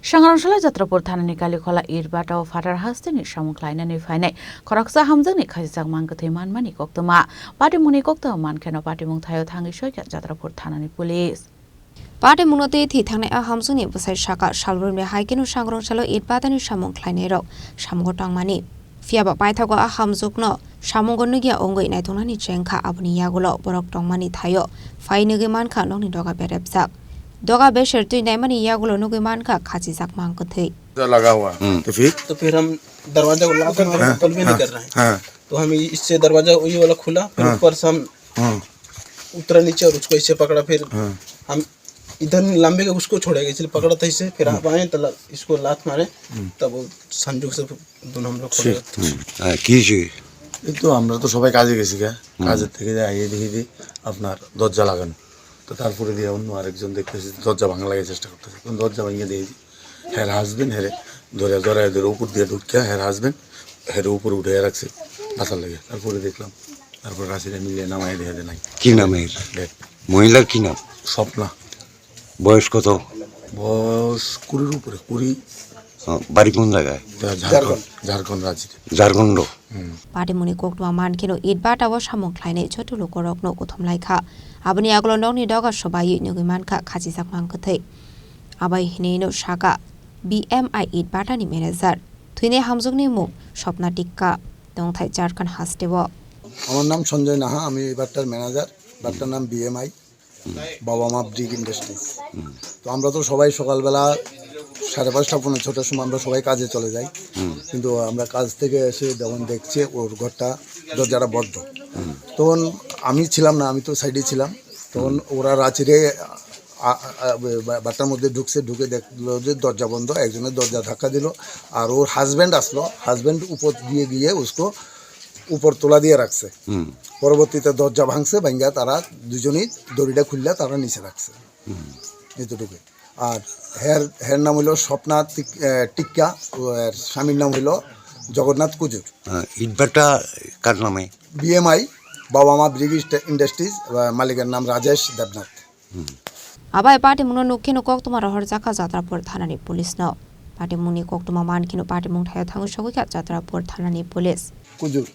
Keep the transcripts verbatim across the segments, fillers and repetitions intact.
Sangrongsalai Jatrapur thanani Kalikhola Itbata o phatar hasteni samung khlainani phainai khoroksa hamjakni khachijak mang kwthwi manmani koktwma. Patimungni koktwma mankheno patimung thaio thangwi soikha Jatrapur thanani police. Patimungno twi thwi thangnai a hamjakni bwsai saka salbrumni hai kheno Sangrongsalai Itbatani samung khlainairok samungo tongmani. Phiyaba paithago a hamjakno samungo nukya wngwi naituknani chengkha, aboni yagulo borok tongmani thaio phai nugwi mankha nokni doga berepjak. Doga beser twi naimani yagulo nugwi mankha khachijak mang kwthwi. लगा हुआ है। हम्म। तो फिर? तो फिर हम दरवाजा को लॉक मारे, हाँ, खोल भी नहीं हाँ, कर रहा है। हाँ। तो हम इससे दरवाजा वही वाला खुला, फिर हाँ। ऊपर से हम हाँ। उतरा नीचे और उसको ऐसे पकड़ा, फिर हाँ। हम इधर लंबे के उसको छोड़ेगा, इसलिए पकड़ा था इसे, फिर हम्म। आप आए तो ला-, इसको लात मारे, हम्म। तब वो संजोग से दोनों हम लोग खड़े ठीक। होते हैं। हम्म। हाँ, কি হয়েছে? এই তো আমরা তো সবাই কাজে গেছি গা, হুম। কাজের থেকে যে আইয়ে দেখি যে আপনার দরজা লাগানো। তো তারপরে দিয়ে অন্য আরেকজন দেখতেছি দরজা ভাঙা লাগে চেষ্টা করতেছে। তখন দরজা ভাঙিয়ে দেখি হের হাজবেন্ড হেরে ধরে ধরে ধরে উপর দিয়ে ঢুকিয়া হের হাজবেন্ড হেরে উপরে উঠে রাখছে বাসার লাগে। তারপরে দেখলাম, তারপর রাশিদা মিলিয়ে নামাই দেখে দেয় নাই। কি নাম এর? দেখ। মহিলার কি নাম? স্বপ্না। বয়স কত? বয়স কুড়ির উপরে, কুড়ি। ও, বাড়ি কোন জায়গায়? ঝাড়খণ্ড, ঝাড়খণ্ড রাঁচিতে। ঝাড়খণ্ড? হুম। Patimungni koktwma mankheno Itbata o samung khlainai joto lukurokno kuthum laikha. Aboni yagulo nokni doga swbaiwi nugwi mankha khachijak mang kwthwi. Abai hinwino saka B M I Itbatani manager. Thwinai hamjakni mung Swapna Tikka, tongthai Jharkhand hasteo. আমার নাম সঞ্জয় নাহা, আমি ইটভাটার ম্যানেজার। ইটভাটার নাম বিএমআই, বাবা মা brick industries. হুম। তো আমরা তো সবাই সকালবেলা সাড়ে পাঁচটা, পৌনে ছটার সময় আমরা সবাই কাজে চলে যাই। হুম। কিন্তু আমরা কাজ থেকে এসে যখন দেখছে ওর ঘরটা, দরজাটা বন্ধ। হুম। তখন আমি ছিলাম না, আমি তো সাইডে ছিলাম। তখন হুম। ওরা রাঁচিরে আ-, আ-, আ-, বা-, বাটার মধ্যে ঢুকছে, ঢুকে দেখলো যে দরজা বন্ধ, একজনের দরজা ধাক্কা দিল, আর ওর হাজব্যান্ড আসলো, হাজব্যান্ড উপর দিয়ে গিয়ে উসকো উপর তোলা দিয়ে রাখছে। হুম। পরবর্তীতে দরজা ভাঙছে, ভাঙ্গা তারা দুজনেই দড়িটা খুললে তারা নিচে রাখছে। হুম। এতটুকু। আর হের, হের নাম হইলো স্বপ্না তিক-, এ, টিক্কা, ও এর স্বামীর নাম হইলো জগন্নাথ কুজুর। হ্যাঁ, ইটভাটা কার নামে? বিএমআই, বাবা মা ব্রিক ইন্ডাস্ট্রিজ, আ, মালিকের নাম রাজেশ Debnath. Abai patimungno nukkheno koktwma rohorjakha Jatrapur thanani police no. Patimungni koktwma mankheno patimung thaio thangwi sogwikha Jatrapur thanani police. Kujur.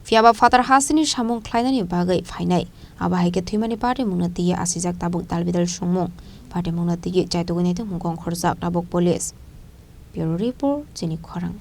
Phiyaba phatar hasteni samung khlainani bagwi phainai. Abo hai khe thwimani patimungno twiwi asijak tabuk dalbidal songmung. Patimungno twiwi chaitugwi naitugmung gongkhorjak tabuk police. Bureau Report, Chini Khorang.